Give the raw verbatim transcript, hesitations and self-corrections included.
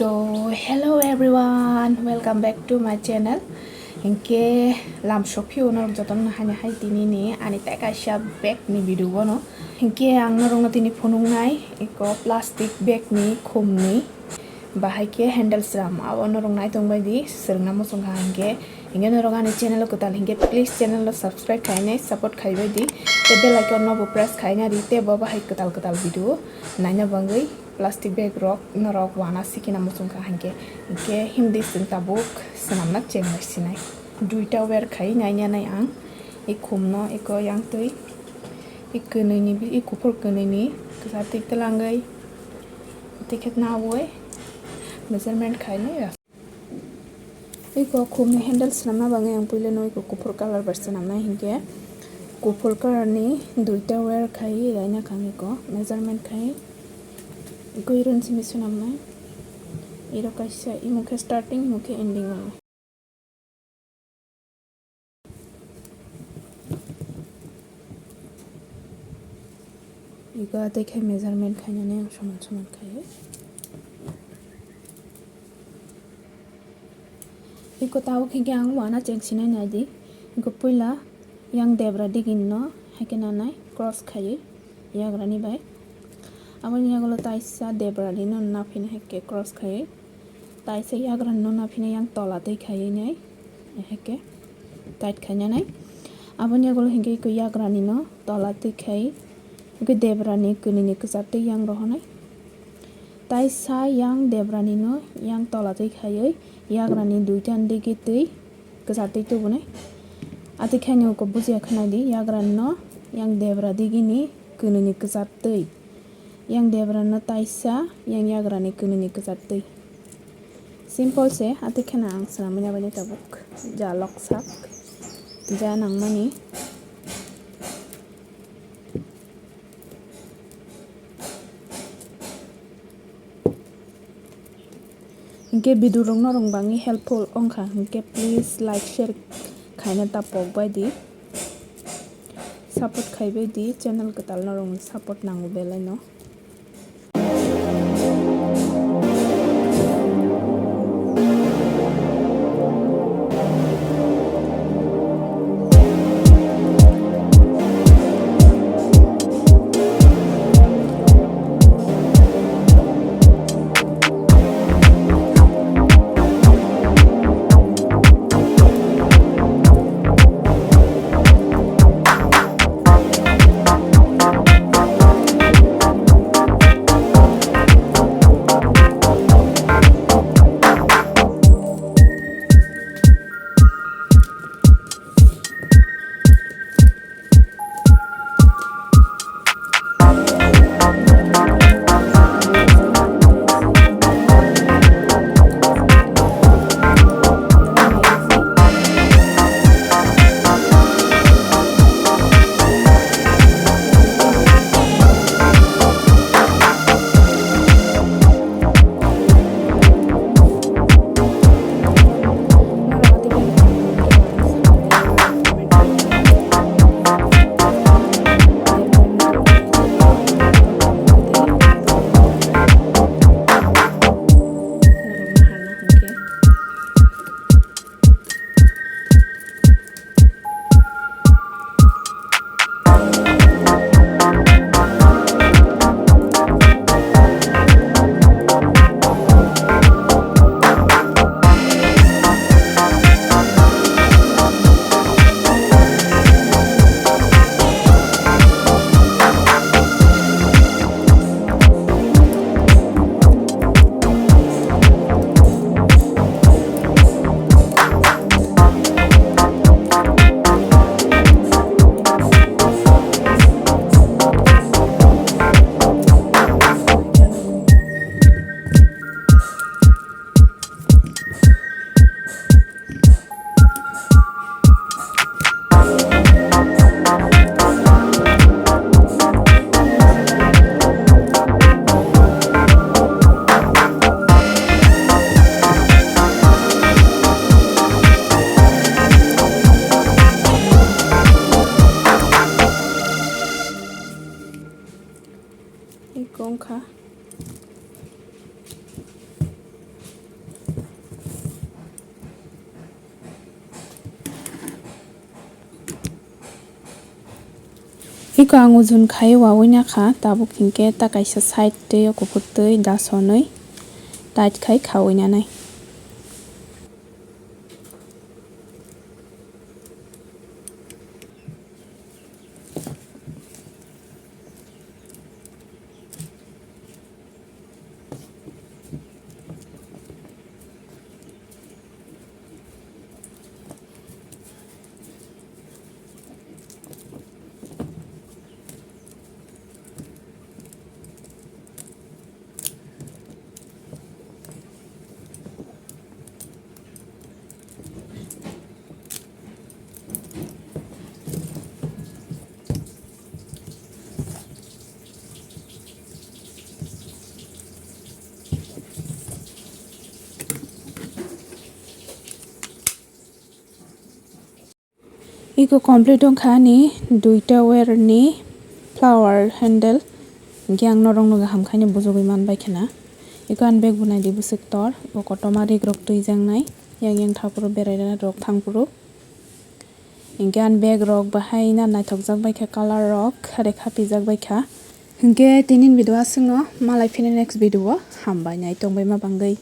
So, hello everyone, welcome back to my channel. Hinkhe lam sophiyo norok jotono haino hai tini ni ani tei kaisa bag ni video bono. Hinkhe ang norokno tini phunuknai eko plastic bag ni khum ni bahai khe handle swnam. Abo norok nai tongbai di, swrwngna muchungkha hinkhe. Hinkhe norok ani channel o kwtal hinkhe please channel o subscribe khainai support khaibai di. Tei bell icon no bo press khaina di, tei bo bahai kwtal kwtal video naina bagwi. Plastic bag rok norok wana sikina muchungkha hinkhe, hinkhe himdi chwng tabuk swnamna chenglai sinai. Duita wear khai naina nai ang, i khumno eko yang twi, i kwnwi ni bi-, i kuphur kwnwi ni kwchar twi twlangwi, tei khe nawi measurement khai nai. Eko khumni handle swnamna bagwi ang puilano eko kuphur colour bai swnamnai hinkhe kuphur colour ni duita wear khai raina kang eko measurement khai eko iron simi swnamnai. Iro kaisa imo khe starting imo khe ending wngnai. Ego tei khe measurement khainani ang soman soman khaiwi. Eko tabuk hinkhe ang wana cheng sinai nai di. Eko puila yang debra digini no haikhe nanai cross khaiwi yagrani bai. Aboni yagulo taisa debra ni no naphini haikhe cross khaiwi. Taisa yagrani no naphini yang tola twi khaiwi nai, haikhe tight khainanai. Aboni yagulo hinkhe eko yagrani no tola twi khai, eko debrani kwnwi ni kwchar twi yang rohonai. Taisa yang debrani no yang tola twi khaiwi yagrani duita digi twi kwchar twi tubunai. Atwi khaino eko bujiya khwnai di, yagrani no yang debra digini kwnwi ni kwchar twi. Yang debra no taisa, yang yagra ni kwnwi ni kwchar twi. Simple se, atwi kheno ang swnamwi nabaino tabuk. Ja lok sak, ja nangmani. Hinkhe video rok norok bangwi helpful wngkha hinkhe please like share khaina ta pok bai di. Support khaibai di, channel kwtal norokni support nango belai no. Iko ang ujun khai wawi nakha, tabuk hinkhe ta kaisa side tei o kuphur twi dasonwi tight khai khawi nanai. Iko complete wngkha ani duita wire ni flower handle. Hinkhe ang norok no kaham khaino bujogwi manbai khena. Iko ani bag bo naidi bwswk tor, bo kotorma rig rok twijaknai, yang yang thapro berai rok thangphuru. Hinkhe ani bag rok bahai na naithokjak baikha, color rok rekha pijak baikha. Hinkhe tini ni video aswk no, malai phini next video o, hambai nai tongbai ma bangwi.